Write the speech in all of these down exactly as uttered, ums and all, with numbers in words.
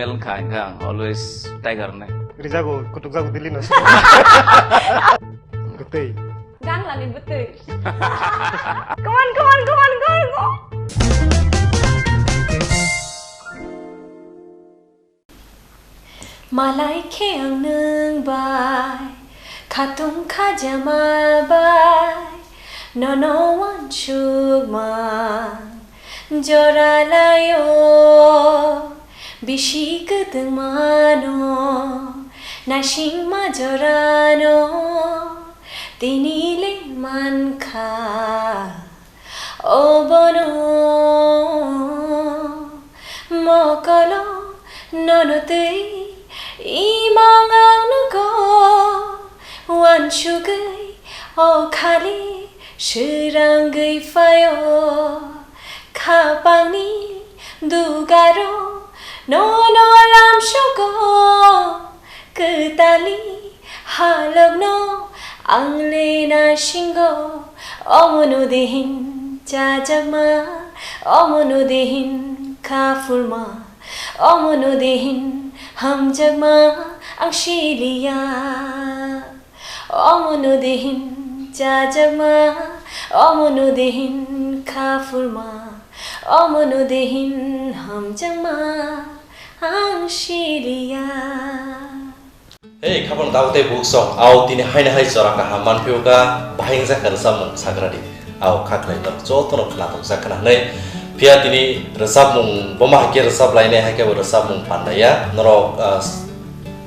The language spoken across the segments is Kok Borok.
Wngkha, wngkha, ang always tiger ne. Rijago, kutukjago Delhi no. Gutui. Ganglani bwtwi. Come on, come on, come on, go, go. Malai khe ang nwng bai, khatung khajama bai, nono uansukma jora laio, bisi kwtwngmano, naisingma jorano, tini le mankha. Obono mokolo nono twi imang ang nugo, uansugwi o khali swrangwi phaio, khapangni dugaro nono lamsogo. Kwtali halokno ang le naisingo, omono dihin chajakma, omono dihin khafulma, omono dihin hamjakma ang siliya. Omono dihin chajakma, omono dihin khafulma, omono dihin hamjakma ang siliya. Hei, khabang dao tei buksong, ao tini haino hai jora kaham manphio ka, bahai wngjakha rwchapmung sagradi. Ao kha khlai norok jotono khwnathokjak khna hwnwi. Phiya tini rwchapmung, boma hai khe rwchap lainai, hai khe bo rwchapmung pandaya. Norok, ah, s-,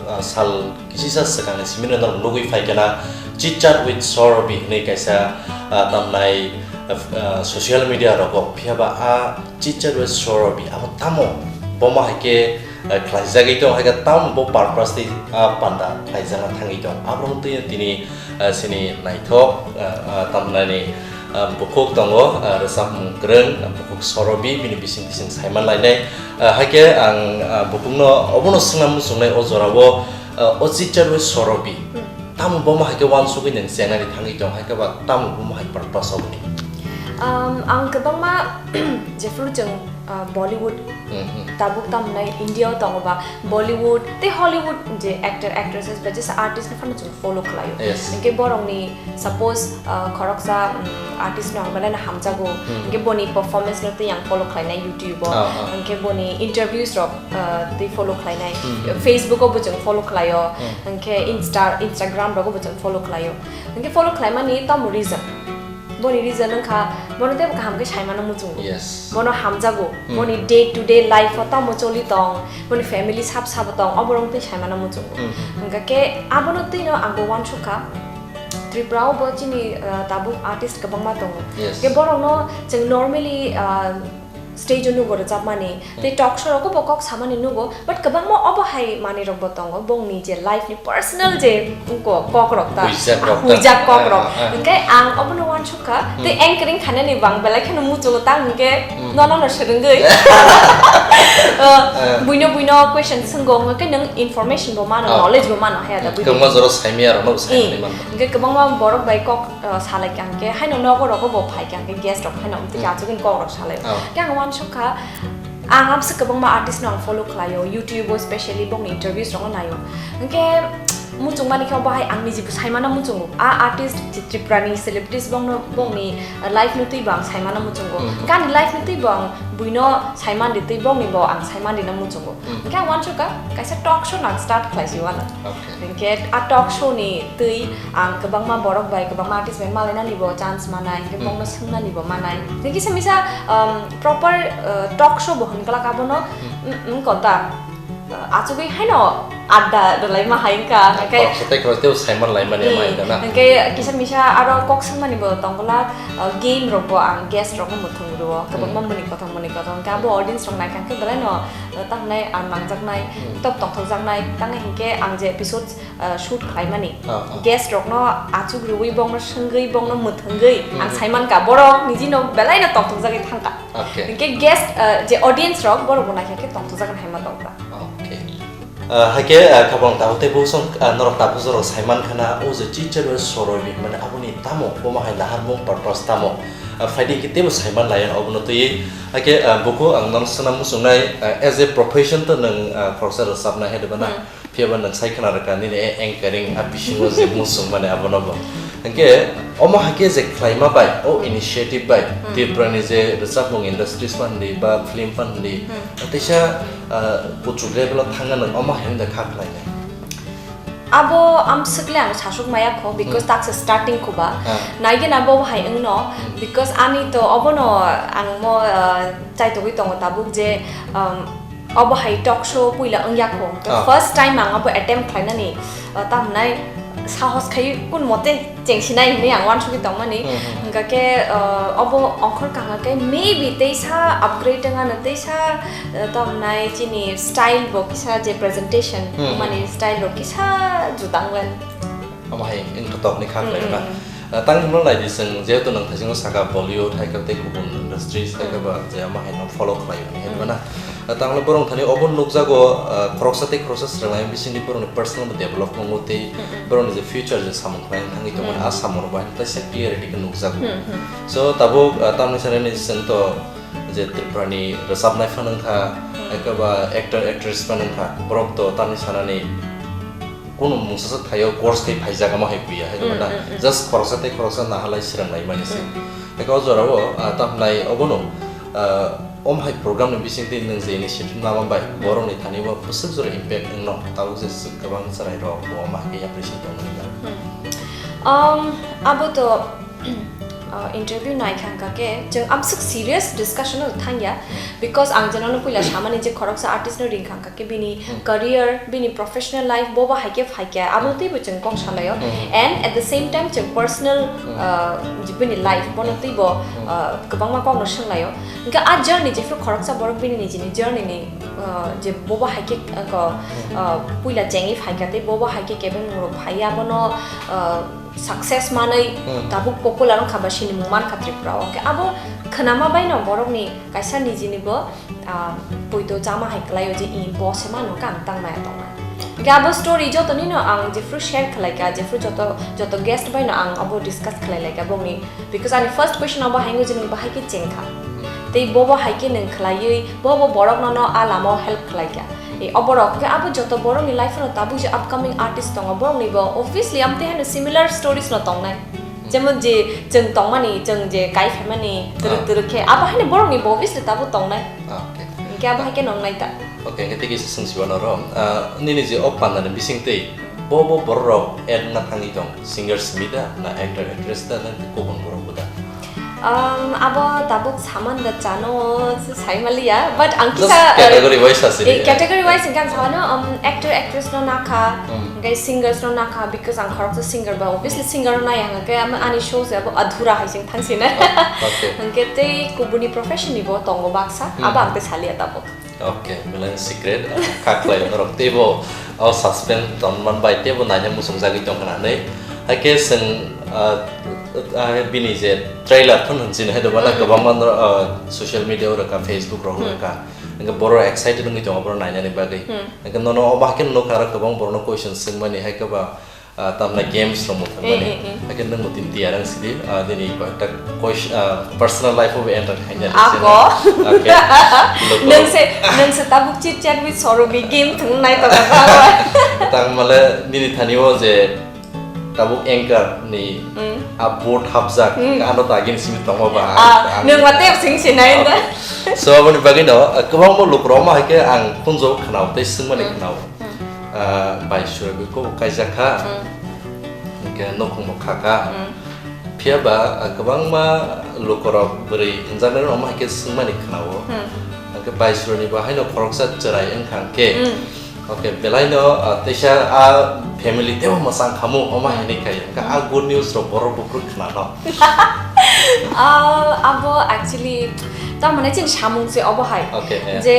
ah, sal kisisa swkangni simi norok nugwi phai khna, Chit Chat with Sorobi hwnwi kaisa, ah, tamnai, ah, social media rogo. Phiya ba a Chit Chat with Sorobi abo tamo? Boma hai khe eh, khlaijagwi tong, hai khe tamo bo purpose tei, ah, panda khlaijakna thangwi tong. Aborok twi tini, ah, chini naithok, ah, ah, tamnani, ah, bukhuk tongo, ah, rwchapmung kwrwng, ah, bukhuk Sorobi, bini bising bising saiman lainai. Ah, hai khe ang, ah, bukhukno obono swngna muchungnai o jorao, ah, o Chit Chat with Sorobi. Hmm. Tamo bomo hai khe uansugwi nang chengnani thangwi tong, hai khe ba tamo bomo hai purpose oboni? Um, ang kwbangma, jephru chwng, uh, Bollywood, Mhm. tabuk tamnai India o tongo ba, Bollywood tei Hollywood je actor, actresses ba jesa artist no phano chwng follow khlaio. Yes. Hinkhe borokni suppose, uh, khoroksa, um, artist no ang belai no hamjago, Hmm. hinkhe boni performance no twi ang follow khlainai YouTube o, Ah, ah. hinkhe boni interviews rok, uh, twi follow khlainai. Hmm. Facebook o bo chwng follow khlaio, Hmm. hinkhe Insta, Instagram rogo bo chwng follow khlaio. Hinkhe follow khlaimani tamo reason? Boni reason wngkha, bono teibo kaham khe saimano muchungo. Yes. Bono hamjago, Hmm. boni day to day life o tamo choli tong, boni family sab sabo tong, oborok twi saimano muchungo. Hmm. Hinkhe abono twino ang bo uansukha, Tripura o bo chini, uh, tabuk artist kwbangma tongo. Yes. Khe borokno chwng normally, uh, stage o nugo rwchapmani, tei Hmm. talk show rogo bo kok samani nugo, but kwbangma obo hai manwi rok bo tongo, bongni je life ni personal je ko-, kok rok ta, Huijak rok ta. huijak kok rok. Ah, ah, ah. Hinkhe ang obono uansukha, tei Hmm. anchoring khainani bo ang belai kheno muchungo, tang hinkhe Hmm. nono no swrwngwi. Uh, Eh. buino buino question swngo, hinkhe nwng information bo mano, Ah. knowledge bo mano, haya da, Hmm. buino. Kwbangma jora saimaya rokno bo saimani Eh. mano. Hinkhe kwbangma borok bai kok, uh, salai kha hinkhe, haino nogo rogo bo phai kha hinkhe guest rok haino amtwi khe Hmm. achugwi kok rok salai. Oh. Khe ang uansukha, ang abse kwbangma artist no ang follow khlaio, YouTube o specially bongni interviews rok naio. Hinkhe muchung mani khe bo hai ang niji bo saimano muchungo. A artist Tripura ni celebrities bongno, bongni life no twi bo ang saimano muchungo. Hmm. Hinkhe ani life no twi bo ang buino saimandi twi bongni bo ang saimandi no muchungo. Hmm. Hinkhe ang uansukha kaisa talk show no ang start khlaisi uano. Okay. Hinkhe a talk show ni twi ang kwbangma borok bai, kwbangma artist bai malainani bo chance manai, hinkhe Hmm. bongno swngnani bo manai. Hinkhe kisa misa, um, proper, uh, talk show bo hwn glak abono, Hmm. mm, mm, kota, uh, achugwi haino adda rwlaima hai wngkha. Hinkhe Talk show tei khoroksa tei saiman laimani Hmm. amai da na. Hinkhe kisa misa aro kok swngmani bo tong glak, uh, game rok bo ang guest rok no muthung rwo. Kwbangma Hmm. mwnwi kothom mwnwi kothom. Hinkhe abo audience rok naikha hinkhe belai no, uh, tamo nai ang nangjaknai, Hmm. top tongthokjaknai. Tamo hinkhe ang je episode uh, shoot khlaimani. Ah, ah. Guest rokno achuk rwui bongno swngwi bongno mwthangwi ang Hmm. saimankha borok nijino belai no tongthokjagwi thangkha. Okay. Hinkhe guest, uh, je audience rok borok bo naikha khe tongthokjagwi haima tongkha. Okay. Uh, haikhe, uh, khabang tabuk tei bosong, uh, norok tabuk jorok saimankhana o je Chit Chat with Sorobi hwnmani aboni tamo bomo hai naharmung purpose tamo? Ah, phaidi khe teibo saiman laiya obono twiwi. Hakhe, ah, buku ang nono swnam muchungnai, ah, as a profession to nwng, ah, khoroksa rwchapnai hai de bana. Hmm. Phiyaba nwng sai khna rwkha nini a-, anchoring a bisingo je muchung mani abono bo. Hwnkhe omo hakhe je khlaima bai, o initiative bai, Hmm. Tripura ni je rwchapmung industries phan di ba film phan di, Hmm. teisa, ah, kuchuk level o thangna nwng omo hai wngda kha khlainai. Abo amswk le ang sasuk maya kho, because Hmm. taksa starting kho ba. Ah. Naigena bo hai wngno, Hmm. because ani to obono ang mo, ah, chaitogwi tongo tabuk je, um, obo hai talk show puila wngya kho. To Ah. first time ang abo attempt khlainani, ah, tamhnai sahos khai kun mote chengsinai hinwi ang uansugwi tongmani. Hmm, hmm. Hwnkha khe, ah, obo ongkhor kha hwnkha khe maybe teisa upgrade wngano teisa, ah, tamhnai chini style bo kisa je presentation Hmm, hmm. mani style bo kisa juda wngmani. Omo hai wngthotok ni kha Hmm, khlaio na. hmm, hmm. Ah, tang himno nai di chwng jehetu nwng thaisingo saka Bollywood hai khe tei kubun industries hai khe Hmm. ba je omo hai no follow khlaio hinwi Hmm. hwnba na. Ah, tang le borok thani obo nukjago, ah, khoroksa tei khoroksa swrwnglaimani bisingni borokni personal develop wngo tei Hmm, hmm. borokni je future je samung khlai thangwi tongmani Hmm. a samung rok bai tei se clarity khe nukjago. Hmm, hmm. So tabuk, ah, tamni sanani chwng to je Tripura ni rwchapnai phano wngkha, Hmm. eke ba actor actress phano wngkha, borok to tamni sanani kunu mungsa sak thaio course khai phaijak omo hai puya hai Mm, na. Mm, mm. Just khoroksa tei khoroksa nahalai swrwng lai mani se. Mm. Eke o jora o, ah, tamhnai obono, ah, om hai program ni bising twi nwng je initiative lama bai Mm. borok ni thani bo bwswk jora impact wngno tabuk je kwbang chwrai rok bo omo hai appreciate tong mani ba. Mm. Um, abo to, uh, interview nai kha hwnkha khe chwng amswk serious discussion o thangya, because ang je nono puila samani je khoroksa artist no ring kha hwnkha khe bini Hmm. career, bini professional life bo bo hai khe phai kha, abo Hmm. twibo chwng kok salaio. Hmm. And at the same time chwng personal, Hmm. uh, je bini life bono Hmm. twibo, Hmm. uh, kwbangma kokno swnglaio. Hwnkhe a journey jephru khoroksa borok bini nijini journey ni, uh, je bo bo hai khe, uh, ko, Hmm. uh, puila chengwi phai kha tei bo bo hai khe kebeng rok phai ya bono, uh, success manwi Hmm. tabuk popular wngkha ba sinimung mankha Tripura o. Hwnkhe abo khwnama baino borokni kaisa nijini bo, ah, poito chama hai kwlaio je, "I, bo se mano khe ang tang maya tongma." Hwnkhe abo story jotonino ang jephru share khlaikha, jephru joto, joto guest baino ang abo discuss khlailaikha bongni, because ani first question abo hai wngwi je nini bahai khe chengkha. Tei bo bo hai khe nwng khlaiwi, bo bo borok nono a lamao help khlaikha. E, oborok, hwnkhe abo joto borokni life-o tabuk je upcoming artist tongo, borokni bo obviously amtwi haino similar stories no tongnai. Hmm. Jemon je chwng tongmani, chwng je kai phaimani, twrwk Ah. twrwk khe, abo haino borokni bo obviously tabuk tongnai. Ah, okay. Hwnkhe abo hai khe nongnai ta. Okay, hwnkhe tei kisa swngsi wano ro. Ah, nini je o pandani bisingtwi bo bo borok rok add wngna thangwi tong, singer simi da, na actor actress da, na kubun borok bo da? Um, abo tabuk saman da chano se sai maliya, but ang Just kisa, uh, category wise asini. Eh, category wise hwnkhe ang samano, um, actor, actress no nakha, Hmm. hwnkhe singers no nakha, because ang khoroksa singer ba, obviously singer no nai ang, hwnkhe ama ani show se abo adhura hai sing thang sina. Oh, okay. Hwnkhe tei kubuni profession ni bo tongo baksa, Hmm. abo ang tei saliya tabuk. Okay, belai secret, ah, kha khlai norok teibo, oh, suspense tongman bai teibo naina muchung jagwi tong khna hinwi. Haikhe chwng, ah, ah, bini je trailer phano hinwi hai doba na Hmm. kwbangma no, ah, social media o rwkha, Facebook rok Hmm. rwkha. Hwnkhe borok excited wngwi tongo borok nainani bagwi. Hmm. Hwnkhe nono obo haikhe nukha aro kwbang borokno question swngmani haikhe ba, ah, tamna games rok muthungmani. Eh, eh, eh. Haikhe nwng mutin tiyar wng sidi, ah, nini koyekta kois-, ah, personal life o enter khaina Ako. Okay. Look, Nwng se, nwng se tabuk chit chat with Sorobi game thung nai to ka ba. Tang male nini thani o je tabuk anchor ni Mm. a board hapjak, Mm. ano ta again simi tongma ba. Ah, nwng ma tep sing sinai da. Okay. So, aboni bagwi no, ah, kwbangma lukurok ma haikhe ang phunjo khwnao tei swngmani Mm. khwnao. Hmm. Ah, bai surabi kok kaijak kha. Hmm. Hwnkhe nukhungbo kha kha. Hmm. Phiya ba, ah, kwbangma lukurok bwrwi hwnjaknai rokno omo hai khe swngmani khwnao. Hmm. Hwnkhe bai surani bo haino khoroksa chwrai wngkha hwnkhe. Hmm. Okay, belaino, ah, teisa a family teibo mwchang khamu omo Hmm. hinwi khai. Hwnkhe a good news rok borok buphuru khwnano. Ah, abo actually, tamoni chini samung se obo hai. Okay, eh. Je,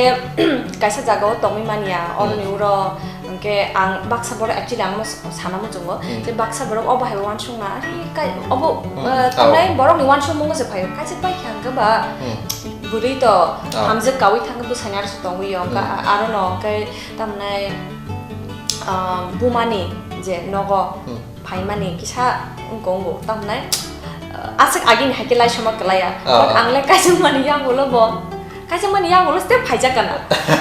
kaisa jagao tongwi manya, Hmm. oroni uro, hwnkhe ang baksa borok actually ang no sana muchungo, Hmm. je baksa borok obo hai uansukna, "Are, kai, obo, Hmm, eh, tamo. Tongnai borokni uansukmungo se phaio, kaisa paikha hwnkhe ba, Hmm. bwrwi to Ah. hamjwk kaui thangkhe bwsani aro se tongwi yo," hwnkhe Hmm. a-, arono hwnkhe tamnai, ah, bumani je nogo Hmm. phaimani kisa wngko wngo, tamnai, Aswk agini hai khe laisoma kwlaiya. Ah, but ah. Ang le kaisa mani yagulo bo. Kaisa mani yagulo step phaijak kana.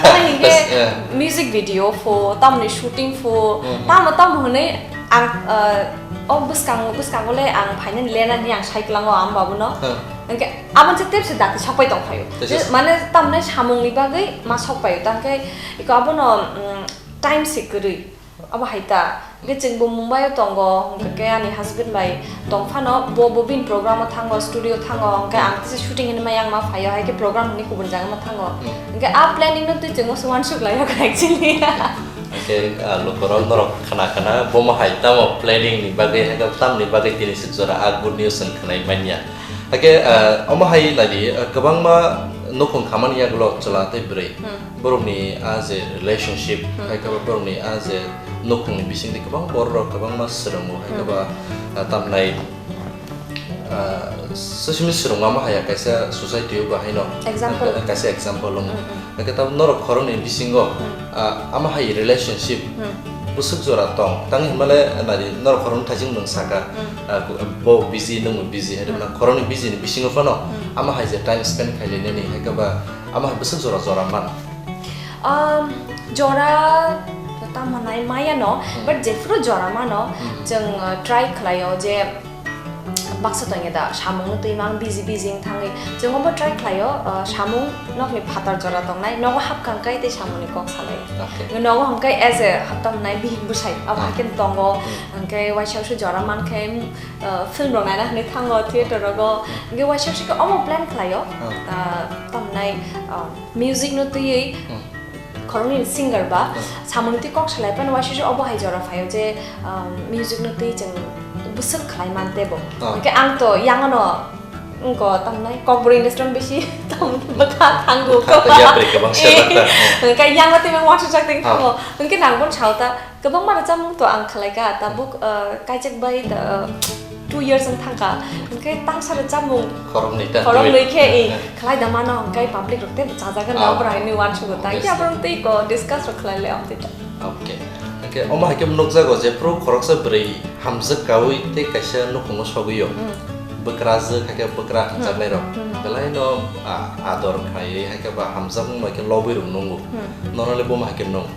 Tamo hinkhe Yes, yeah. Music video pho, tamni shooting pho, Hmm. tamo tamo hwnwi ang, uh, o bwskango, bwskango le ang phainani lena hinwi ang sai kwlango ang babuno. Hmm. Hinkhe aboni se step se dakti sokpai tong phaio. Yes, yes. Mane tamni samungni bagwi ma sokpaio. Tangkhe iko abono, mm, time se kwrwi. Abo hai ta. Hwnkhe chwngbo Mumbai o tongo, hwnkhe ani husband bai tong phano bo, bo bini program o thango, studio thango, hwnkhe ang kisa shooting hinwi ma yang ma phaio, hai khe program hinwi kubun jaga ma thango. Hmm. Hwnkhe a planning no twi chwngno se uansuk lai kha actually. Hwnkhe, ah, lukurok norok khna khna, bo ma hai tamo planning ni bagwi, hai khe tamni bagwi tini se jora a good news wng khnai manya. Hakhe, ah, omo hai nai di, ah, kwbangma nukhung khamani yagulo chwla tei bwrwi. Hmm. Borokni a je relationship, Hmm. hai khe ba borokni a je nukhungni bisingtwi kwbang bororok kwbangma swrwngo, hai khe Hmm. ba, ah, tamnai, ah, sosimi swrwngma ma haya kaisa society o bahaino. Example. Kaisa example wng. Hmm, hmm. Hai khe tabuk norok khoroknwi bisingo, Hmm. ah, ama hai relationship Hmm. bwswk jora tong, tang hinmale nari norok khoroknwi thaising nwng saka, Hmm. ah, bo busy, nwngbo busy, hai Hmm. khoroknwi busy ni bisingo phano Hmm. ama hai je time spend khailai nani, hai khe ba ama hai bwswk jora jora man? Um, jora tamo nai maya no, Hmm. but jephuru jora mano, Hmm. chwng, uh, try khlaio je baksa tongya da, samung no twi mang busy busy wng thangwi. Chwng obo try khlaio, uh, samung nokni phatar jora tongnai, nogo hapkha hwnkhe tei samung ni kok salai. Okay. Nogo hwnkhe as a hapta mwnai bihik bwsai, abo Ah. hai khe tongo, Hmm. hwnkhe waisa waisa jora man khe, uh, film rok naina hinwi thango, theater rogo. Hmm. Hwnkhe waisa waisa khe omo plan khlaio, Ah. uh, tamnai, uh, music no twiwi Hmm. khoroknwi singer ba Hmm. samung twi kok salai phano waisa waisa obo hai jora phaio je, um, music no twi chwng bwswk khlai man tebo. Ah. Hwnkhe ang to yang ano wngko tamnai kokborok industry bisi tam bwkha thango Bwkha ko. To yapri kwbang se bwkha. Hwnkhe yang no twi uansuk jak tei Ah. thango. Hwnkhe nang bono sao ta kwbangma rwchapmung to ang khlai kha. Tabuk, uh, kaijak bai the, uh, two years wng thang kha. Hwnkhe tangsa rwchapmung Khoroknwi ta khoroknwi twi. khe, eh, Eh. khlai da mano hwnkhe public rok tei chajagwi Ah. nang bwrwi hinwi uansugo ta. Hwnkhe Obviously. aborok tei ko discuss rok khlai le amtwi ta. Okay. Hwnkhe omo hai khe nukjago jephru khoroksa bwrwi hamjak kaui tei kaisa nukhungo sogwi o. Hmm. Bwkrajwk hai khe bwkra Hmm. hamjaknai rok. Hmm. Belai no, ah, ador khlaiwi hai khe ba hamjakmung bai khe lobwi rok nungo. Hmm. Nono le bomo hai khe nung?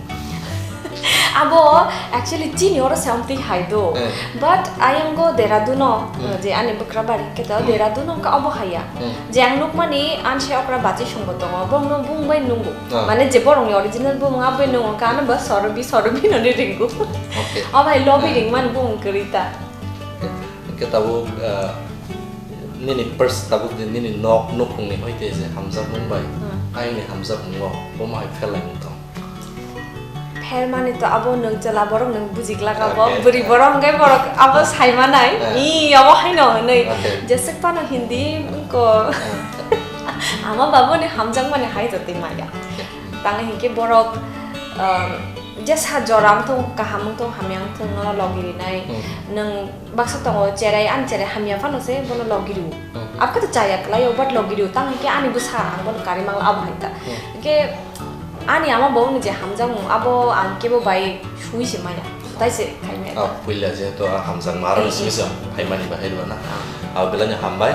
Abo actually chini oro se amtwi hai do. Eh. But ayang go Dehradun o, Hmm. je ani bwkra bari khe to Hmm. Dehradun o ka obo haya. Hmm. Je ang nukmani anse okra bachi songbo tongo, bongno bung bai nungo. Ah. Mane je borokni original bung abo bai nungo, ka ano ba Sorobi, Sorobi hinwi ringo. Okay. O bai lobby Eh. ringmani bung kwrwi ta. Hwnkhe tabuk, ah, nini pers-, tabuk nini nok nukhungni hoite je hamjakmung bai Hmm. ayangni hamjakmungo bomo hai pherlaimung tong? Phermani to abo nwng chwla borok nwng bujiglak abo, Okay. bwrwi borok hwnkhe borok abo saimanai. Eh. Ee, abo haino hwnwi. Okay. Jeswk phano Hindi wngko. Eh. Ama babuni hamjakmani hai jotwi maya. Okay. Tangwi hinkhe borok, um, jesa jora wngthung, kaham wngthung, hamya wngthung, nono logi rinai. Hmm. Nwng baksa tongo cherai, ani cherai hamya phano se bono logi rio. Hmm. Abokhe to chaya kwlaio, but logi rio. Tang hinkhe ani bwsa ang bono karwi mangla abo hai ta. Hmm. Hinkhe ani ama bo wngni je hamjakmung, abo ang kebo bai sui se maya. Tai se khai maya. Ah, puila jehetu ah hamjakma aro Eh, eh. simi se phaimani bahai rwna. Ah. Ah, belai no hambai.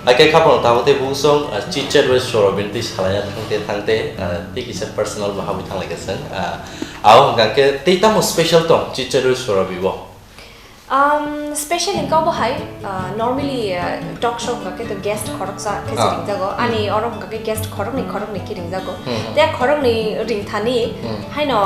Hakhe khapang tabo tei bungsong, ah, chit chat bai Sorobini twi salaina thangte thangte, ah, tei kisa personal bo habwi thanglai kha chwng. Ah, abo hwnkha khe tei tamo special tong chit chat bai Sorobi bo? Um, special hwnkha bo hai, uh, normally, uh, talk show hwnkha khe to guest khoroksa khe se Ah. ringjago. Hmm. Ani oro hwnkha khe guest khoroknwi, khoroknwi khe ringjago. Hmm, hmm. Tei khoroknwi ringthani Hmm. haino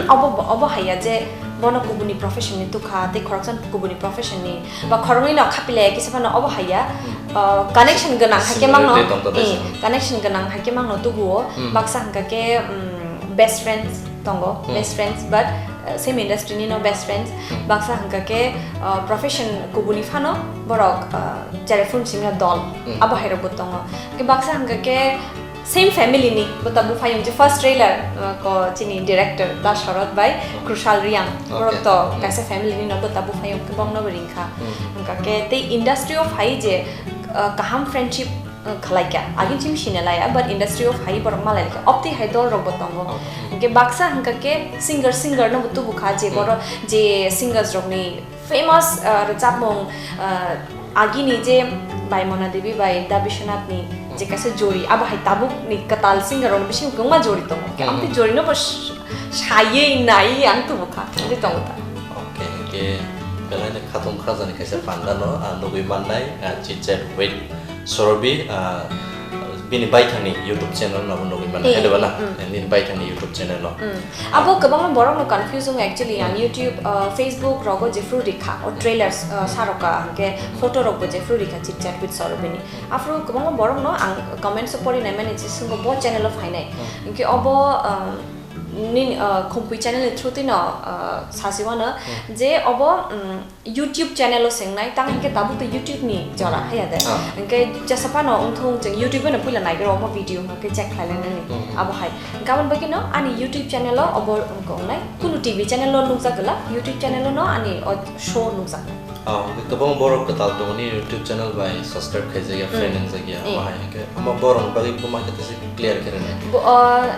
obo, obo haiya je bono kubuni profession ni tukha, tei khoroksa kubuni profession ni, Hmm. ba khoroknwi no khapilai kisa phano obo haiya, Hmm. uh, connection gwnang hai khe mangno, Similarity tongthote eh, se. connection gwnang hai khe mangno tubuo, Hmm. baksa hwnkha khe, um, best friends tongo, Hmm. best friends, but, uh, same industry ni no best friends. Hmm. Baksa hwnkha khe, uh, profession kubuni phano borok, uh, cherai phuru simi no dol, Hmm. abo hai rok bo tongo. Hwnkhe baksa hwnkha khe same family ni, bo ta buphayung je first trailer, uh, ko chini director Da Shorod bai Hmm. Krushal Riang, borok Okay. to Hmm. kaisa family ni no bo ta buphayung kwbang no bo ringkha. Hmm. Hwnkha khe tei industry o phai je, uh, kaham friendship uh, khlai kha. Agin chim sini laya, but industry o phai borok malai kha. Opti hai dol rok bo tongo. Oh. Hwnkhe baksa hwnkha khe singer, singer no bo tubu kha je Hmm. borok je singers rok ni famous, uh, rwchapmung, uh, agini je Bai Mona Devi bai Da Biswanath ni je kaisa jori, abo hai tabuk ni kwtal singer rok ni bisingo kwbangma jori tongo. Hwnkhe ang tei jori no bo s-, saywi naiwi ang tubu kha, wngwi tongo ta. Okay, hwnkhe belai no khatung khajani kaisa panda no, ah, nugwi mannai, ah, Chit Chat with Sorobi, ah, bini baithang ni YouTube channel no bo nugwi mannai, hai da ba na? Nini baithang ni YouTube channel no. Abo kwbangma borok no confuse wngo actually, ang YouTube, ah, Facebook rogo jephru rikha, o trailers, ah, saroka, hwnkhe photo rok bo jephru rikha Chit Chat with Sorobi ni. Aphuru kwbangma borok no ang comments o pori nai mani je swngo bo channel o phainai. Hwnkhe obo, ah, nini, ah, Khumpui channel ni through twi no, ah, sasi wano je obo, mm, YouTube channel o swngnai, tang hwnkhe tabuk tei YouTube ni jora haiya de. Hwnkhe jesa phano wngthung chwng YouTube no puila naigra omo video hwnkhe check khlai lainani. Abo hai. Hwnkhe aboni bagwi no ani YouTube channel o obo wngkha wngnai. Kunu T V channel o nukjak glak, YouTube channel o no ani o show nukjaknai. Ah, hwnkhe kwbang borok kwtal tongo ni YouTube channel bai subscribe khaijak ya, friend wngjak ya, abo hai hwnkhe omo borok ni bagwi buma khe tesa clear khe rwnai. Bo, ah,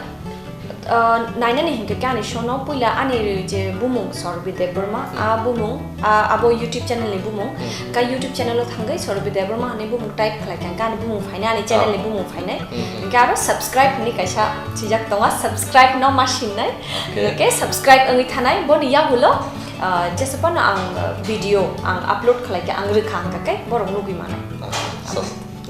Ah, nainani hinkhe khe ani show no puila ani je bumung Sorobi Debbarma, a bumung, a, abo YouTube channel ni bumung. Ka YouTube channel o thangwi Sorobi Debbarma hinwi bumung type khlai kha, ani bumung phainai, ani channel ni bumung phainai. Hinkhe aro subscribe hinwi kaisa swijak tongo, subscribe no ma sinnai. Hinkhe subscribe wngwi thanai, boni yagulo, ah, jesa phano ang, ah, video ang upload khlai kha, ang rwkha hwnkha khe borok nugwi manai.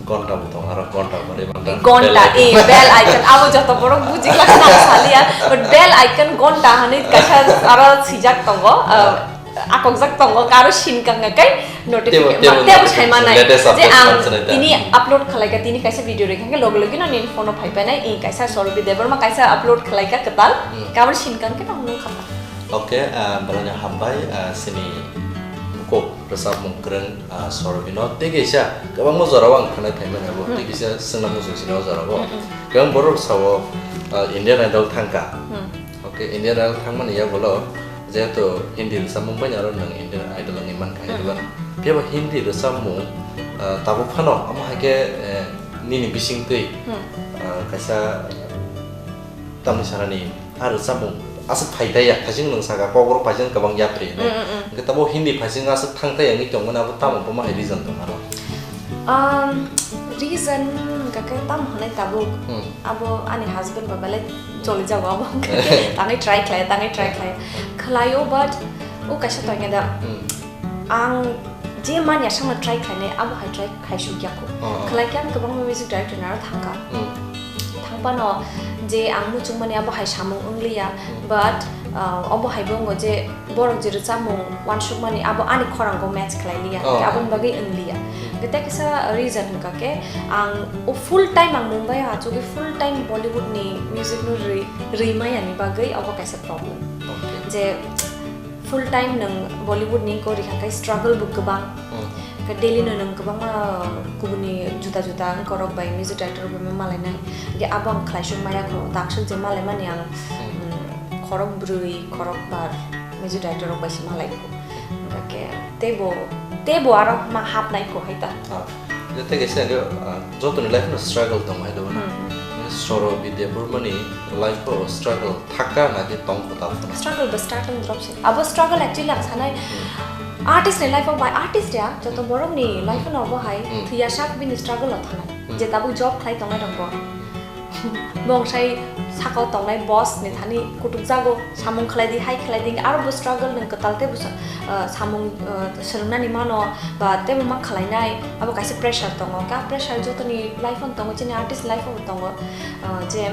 Gonta bo tongo, aro gonta bo ri manta. Gonta, bell icon. Eh, bell icon. Abo joto borok buji kha na saliya. But bell icon gonta hinwi kaisa aro swijak tongo. Ah, akokjak tongo. Karo sin kang kai notification. Tebo, tebo sai manai. Latest update ang tini upload khlai kha, tini kaisa video rikha khe logi logi no nini phone o phai painai. I kaisa Sorobi Debbarma kaisa upload khlai kha kwtal. Kabo sin kang khe no nung kha. Okay, ah, belai no hambai, ah, sini bukhuk rwchapmung kwrwng, ah, Sorobino. Tei kaisa kwbangma jorao ang khwnai phaimani abo. Tei kaisa swngna muchung sini o jorao. Kwbang borok sao, ah, Indian Idol thangkha. Okay, Indian Idol thangmani yagulo jehetu Hindi rwchapmung bai aro nwng Indian Idol wngwi mankha, phiya ba Hindi rwchapmung, ah, tabuk phano omo hai khe, eh, nini bisingtwi, ah, kaisa tamni sanani, ah, rwchapmung aswk phai taiya, phaising nwng saka, Kokborok phaising kwbang yapri hinwi. Hwnkhe tamo Hindi phaising aswk thang taiya wngwi tongmani abo tamo buma hai reason tong aro? Um, reason hwnkha khe tamo hwnwi tabuk. Abo ani husband ba belai choli jago abo hwnkha khe tangwi try khlai, tangwi try khlai. Khlaio, but o kaisa tongya da. Ang je manya sangno try khlainai, abo hai try khaisuk ya kho. Khlai khe ang kwbangma music director naro thangkha. Thangphano je ang muchungmani abo hai samung wngliya, but, uh, obo hai bo wngo je borok je rwchapmung uansukmani abo ani khorangbo match khlai liya, aboni bagwi wngliya. Tei kaisa reason hwnkha khe ang o full time ang Mumbai o achugwi full time Bollywood ni music no rwi, rwi maya ni bagwi obo kaisa problem. Je full time nwng Bollywood ni wngkha rikha khe struggle bo kwbang. Khe daily no nwng kwbangma kubuni juda juda wngkorok bai music director bai malainai. Hwnkhe abo ang khlaisuk maya kho, taksuk je malaimani ang, mm, khorok brwi, khorok bar music director rok bai se malai kho. Hwnkhe teibo, teibo aro ma hapnai kho hai ta. Tei kaisa hwnkhe, ah, jotoni life no struggle tong hai do na. Sorobi Debbarma ni life o struggle thaka na khe tong kho ta phano? Struggle ba struggle drop se. Abo struggle actually ang sanai artist ni life o bai artist ya joto borok ni life no bo hai thwiya sak bini struggle o thanai. Je tabuk job khlai tongnai rok bo. Bong sai sakao tongnai boss ni thani kutuk jago, samung khlai di, hai khlai di, aro bo struggle nwng kwtal tei bo sa-, ah, samung, ah, swrwngna ni mano, ba tei bo ma khlai nai, abo kaisa pressure tongo, ka pressure joto ni life o tongo, chini artist life o tongo, ah, je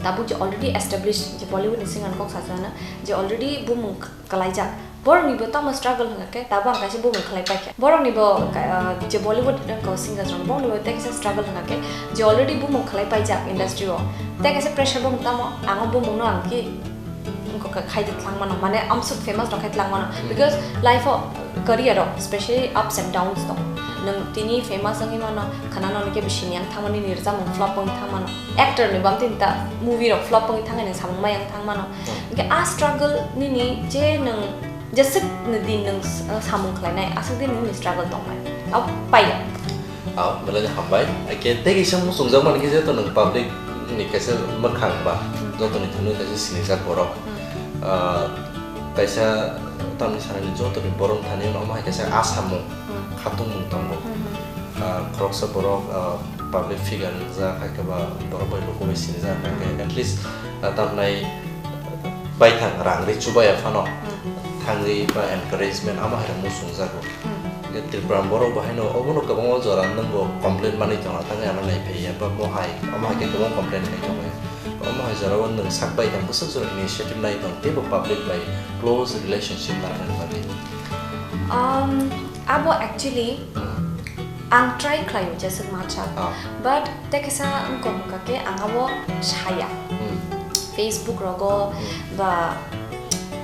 tabuk je already established je Bollywood ni singer kok sajana, je already bumung kwlaijak. Borokni bo tamo struggle hwnkha khe, tabuk ang kaisa bumung khlai paikha. Borokni bo, ah, je Bollywood ko singers rok, borokni bo tei kaisa struggle hwnkha khe, je already bumung khlai paijak industry o. Tei kaisa pressure bo tamo, ang o bumung no ang khe, wngkha kha-, khai de tlang mano, mane amsuk famous rok khai tlang mano. Because life o career o, specially ups and downs tong. Nwng tini famous wngwi mano, khana no hwnkhe bisini yang thangmani ni rwchapmung flop wngwi thang mano. Actor ni bam tini ta movie rok flop wngwi thangwi nwng samung ma yang thang mano. Hwnkhe a struggle nini je nwng jeswk ni din nwng s-, samung khlainai, aswk din nini struggle tongnai. Abo paiya. Ah, belai no hambai. Ake tei kisa muchungjak mani khe jeto nwng public ni kaisa mwkhang ba, jotoni thani kaisa sinijak borok. Ah, kaisa tamni sanani jotoni borok thani no omo hai kaisa asamung, khatungmung tongo. Ah, khoroksa borok, ah, public figure wngjak, hai khe ba borok bai luku bai sinijak, hai khe at least, ah, tamnai baithang rang ri chubaya phano Hmm. thangwi ba encouragement amo hai rok muchungjago. Hmm. Hwnkhe Tripura borok bo haino obono kwbangma jora nwng bo complain manwi tongo, thangwi ano naiphaiya ba mohai, omo hai khe kwbangma complain khai tongo. Omo hai jorao nwng sak baithang bwswk jora initiative nai tong teibo public bai close relationship narwknani bagwi. Um, abo actually ang try khlaio jeswk mansa. Ah. But tei kaisa wngkha hwnkha khe ang abo saya. Hmm. Facebook rogo Hmm. ba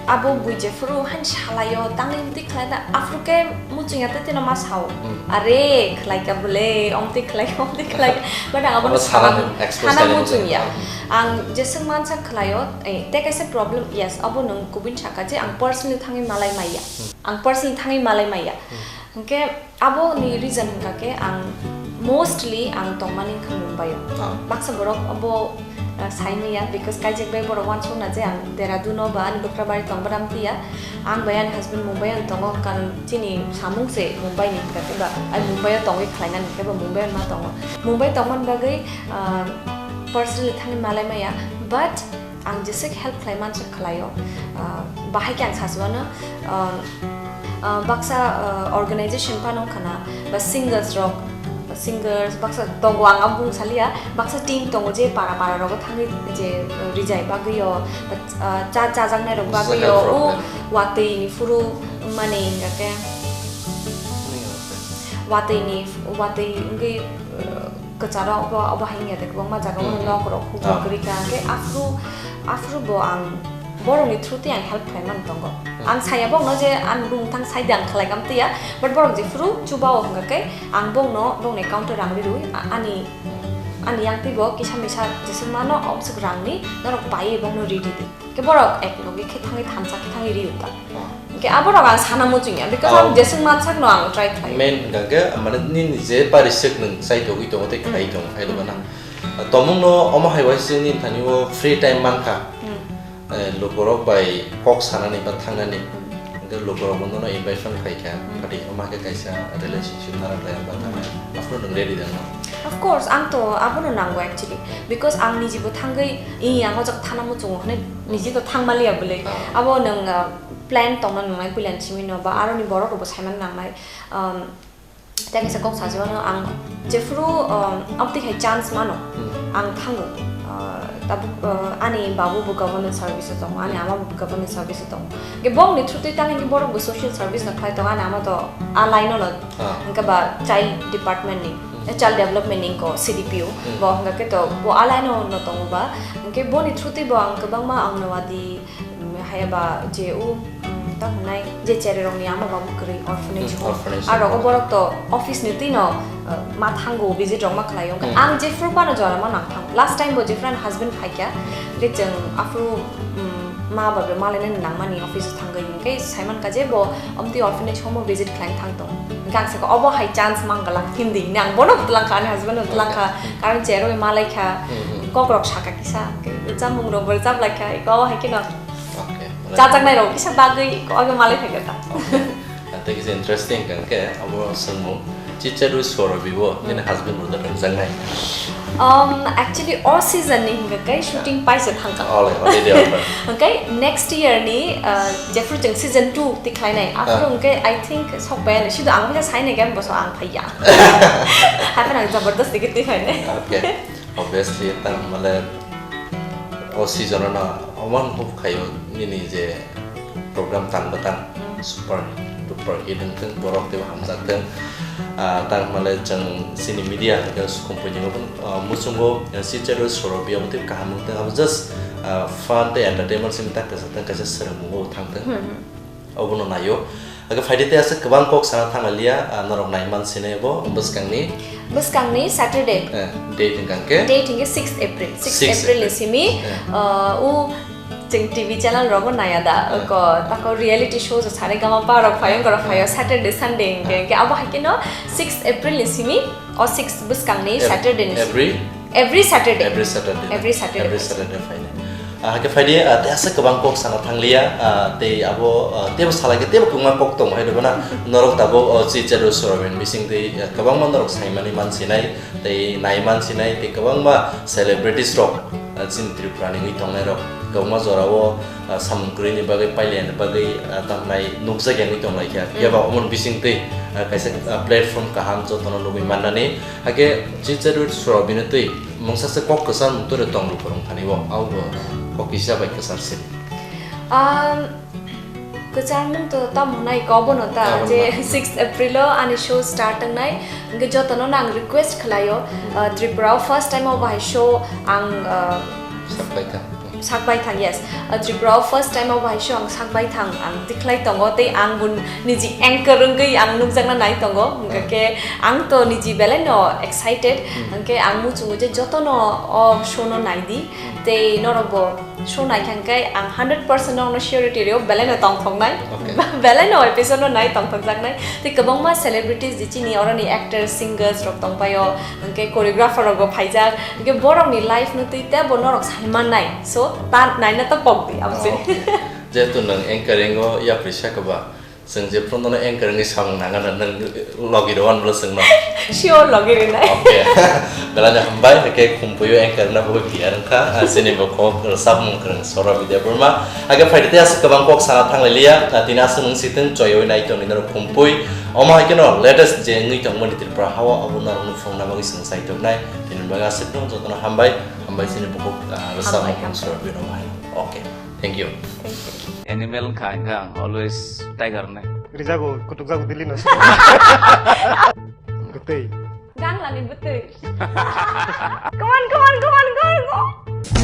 abo bui jephuru han salaio tangwi twi khlai da aphuru khe muchungya tei tino ma sao. Hmm. Are khlai ka bwle, omtwi khlai, omtwi khlai. But ang abo Abo sana sana mun, expose sana khlaina muchungya. Muchungya. Ang jeswk mansa khlaio, eh, tei kaisa problem, yes, abo nwng kubun saka je ang personally thangwi malai maya. Hmm. Ang personally thangwi malai maya. Hmm. Hwnkhe aboni reason hwnkha khe ang mostly ang tongmani wngkha Mumbai-o. Ah. Baksa borok abo, uh, sai maya because kaijak bai borok uansukna je ang Dehradun-o ba ani Bakrabari tong badam tiya. Ang bai ani husband Mumbai-o tongo karon chini samung se Mumbai-ni hwnkha khe ba ai Mumbai-o tongwi khlainani hwnkhe ba Mumbai-o ma tongo. Mumbai tongmani bagwi, uh, personally thangwi malai maya, but ang jeswk help khlai mansa khlaio, ah, bahai khe ang sachuano, ah, ah, baksa, ah, organization phano wngkhana, ba singles rok, singers baksa tongo, ang abo bung salia, baksa team tongo je para para rogo thangwi je, ah, rijai bagwio, ba, ah, cha chajaknai rok Bujak bagwio, rok o rok. Watwi ni phuru mani hingkha khe, watwi ni, watwi wngwi, ah, kwcharo obo, obo hai wngya de, kwbangma jaga o Hmm. nok rok hukuk Ah. kwrwi kha, hwnkhe aphuru, aphuru bo ang borokni through twi ang help khlai mani tongo. Hmm. Ang saya bokno je ang bumung thang sai de ang khlai kam twiya, but borok jephuru chuba o hwnkha khe ang bokno, bokni account o rang ri rwi, a-, ani, ani yang twi bo kisa misa jeswk mano, obswk rang ni norok paiwi bokno ri di di. Khe borok ek logi khe thangwi thansa khe thangwi ri uta. Ah. Hwnkhe aborok ang sana muchungya, because Oh. ang jeswk mansakno ang try khlai. Main hwnkha khe, mane, nini je pariswk nwng chai togwi tongo tei khlai Hmm. tongo, hai Hmm. rwgano. Tomungno omo hai waising nini thani o free time mankha. Hmm. Eh, lukurok bai kok sanani ba thangnani. Hmm. Hwnkhe lukurok bono invite phano khaikha. Hmm. Phati omo hai khe kaisa relationship nara khlai ba Hmm. thangnani. Aphuru nwng ready da no? Of course, ang to abono nango actually. Hmm. Because ang nijibo thangwi, "Ih, ang o jaga thana muchungo," hwnwi niji to thangmaliya bwlwi. Ah. Abo nwng, ah, plan tongna nangnai puila ni simi no, ba aroni borok rokbo saimani nangnai. Um, tei kaisa kok sajagano ang jephuru, um, amtwi hai chance mano, Hmm. ang thango. Uh, tabuk, uh, ani babu bo government service o tongo, ani ama bo government service o tongo. Hwnkhe bongni through twi tang hwnkhe borok bo social service no khlai tongo, ani ama to a line o no, Ah. hwnkhe ba child department ni, Hmm. child development ni ko C D P O, Hmm. bo hwnkha khe to bo a line o no tongo ba, hwnkhe boni through twi bo ang kwbangma Anganwadi, um, hai ba je o, um, tamo hwnai je cherry rokni ama babu kwrwi orphanage Hmm, home. Orphanage Ah, rogo home. Borok to office ni twi no, uh, ma thango, visit rok ma khlaio. Hwnkhe Hmm. ang jephru phano jora ma nang thango. Last time bo jephru ani husband phaikha, hwnkhe chwng aphru, um, ma babu malainani nangmani office o thangwi. Hwnkhe saimankha je bo omtwi orphanage home o visit khlaina thang tongo. Hwnkhe ang sakha, "Obo hai chance mangala, hindi." Hwnwi ang bono twlangkha, ani husband no twlangkha, Okay. Karon cherwi malaikha, Hmm, hmm. Kokrok sakha kisa, hwnkhe chamung rokbo rwchap laikha, eko obo hai kheno Okay, right. Chajaknai rok kisa bagwi obo malai phai kha ta. Okay. Tei kisa interesting hwnkha khe abo swngmung, Chicha Rui Sorobi bo nini husband bo da rwngjaknai? Um, actually, o season ni hwnkha khe shooting paisa thangkha. Ole, already over. Hwnkhe next year ni, uh, jephru chwng season two tikhlainai, aphuru Ah. Hwnkhe I think sok bai ani, sido ang khe sainai khe boso ang phaiya. Haphano ang jabardasti khe twi phainai. Okay. Obviously, tang male o season o no oman hope khaio nini je program tang batang Hmm. super duper hit wngthung, borok teibo hamjak thung. Ah, tang male chwng chini media hai khe sukhum puini bo, ah, muchungo, ah, Chicha Rui Sorobi abo teibo kaham wngthung, abo just, ah, fun tei entertainment simi tak kaisa, tak kaisa swrwngmung o thang thung. Hmm, hmm. Obono naio. Hwnkhe phaidi tei aswk kwbang kok sana thanglalia, ah, norok naiman sinai bo bwskangni. Bwskangni Saturday. Eh, date hwnkha khe? Date hwnkhe sixth April. Sixth Sixth April ni April. Simi, Eh. Ah, u chwng T V channel rogo naya da. Eh. Ko, tako reality show jo Saregama Pa rok phaio, ongkorok phaio, Hmm. Saturday, Sunday hwnkhe. Eh. Hwnkhe abo hai kheno sixth April ni simi, o six bwskangni Ev-, Saturday ni simi. Every? Every Saturday. Every Saturday. Every Saturday. Every Saturday phainai. Ah, hakhe phaidi, ah, tei aswk kwbang kok sana thangliya, ah, tei abo, ah, teibo salai khe teibo kwbangma kok tongo hai rwgwna. Norok tabuk, oh, Chicha Road Sorobin bising tei, ah, kwbangma norok saimani mansinai tei nai mansinai tei kwbangma celebrities rok, ah, chini Tripura ni wngwi tongnai rok kwbangma jora o, ah, samung kwrwi ni bagwi, pailani bagwi, ah, tamnai nukjak ya wngwi tonglai kha. Mm. Phiya ba omo ni bising tei, ah, kaisa, ah, platform kaham jotono nugwi mannani. Hakhe Chicha Road Sorobin tei mungsa se kok kwchar mung tore tong rw phwrwng thani bo, abo bo kok kisa bai kwchar se. Um, kwchar mung to tamo nai ko bono ta, abo je na. Sixth April o ani show start wngnai. Hwnkhe jotono nang request khlaio, uh, Tripura o first time o bahai show ang, uh, Sakbai thang. Sakbai thang, yes. Uh, Tripura o first time o bahai show ang sakbai thang, ang tikhlai tongo, tei ang bo niji anchor wngwi ang nukjakna nai tongo. Hwnkhe ang to niji belai no excited. Hmm. Hwnkhe ang muchungo je jotono o show no nai di. Hmm. Tei norok bo show nai kha hwnkhe ang hundred percent no surety rw belai no tongthoknai. Okay. Belai no episode no nai tongthokjaknai. Tei kwbangma celebrities je chini oroni actors, singers rok tongpaio, hwnkhe choreographer rok bo phaijak, hwnkhe borok ni life no twi tei bo norok sai mannai. So, ta naina to pok di, abo se. Okay. Jehetu nwng anchoring o yapri sa kwba, chwng je phuru nono anchor wngwi samung nangano, nwng logi rw wan bwla chwngno? Sure, logi rwnai. Okay. Belai no hambai, hwnkhe Khumpui o anchor wngna bagwi tiyar wngkha. Ah, chini bo kok rwchapmung kwrwng Saurabh Debbarma. Hakhe phaidi tei aswk kwbang kok sana thanglai liya. Ah, tini aswk nwng si thung, choyoi nai tongni norok Khumpui. Omo hai kheno latest je wngwi tongmani Tripura hao, abo norokno phunukna bagwi chwng chai tongnai. Tini bagwi aswk no jotono hambai, hambai chini bukhuk, ah, rwchapmung Hambai, kwrwng hambai. Saurabh Debbarma hai. Okay, thank you. Thank you. Animal wngkha, wngkha ang always tiger nai. Rijago, kutukjago dili no. Gutui. Ganglani bwtwi. Come on, come on, come on, come on, go.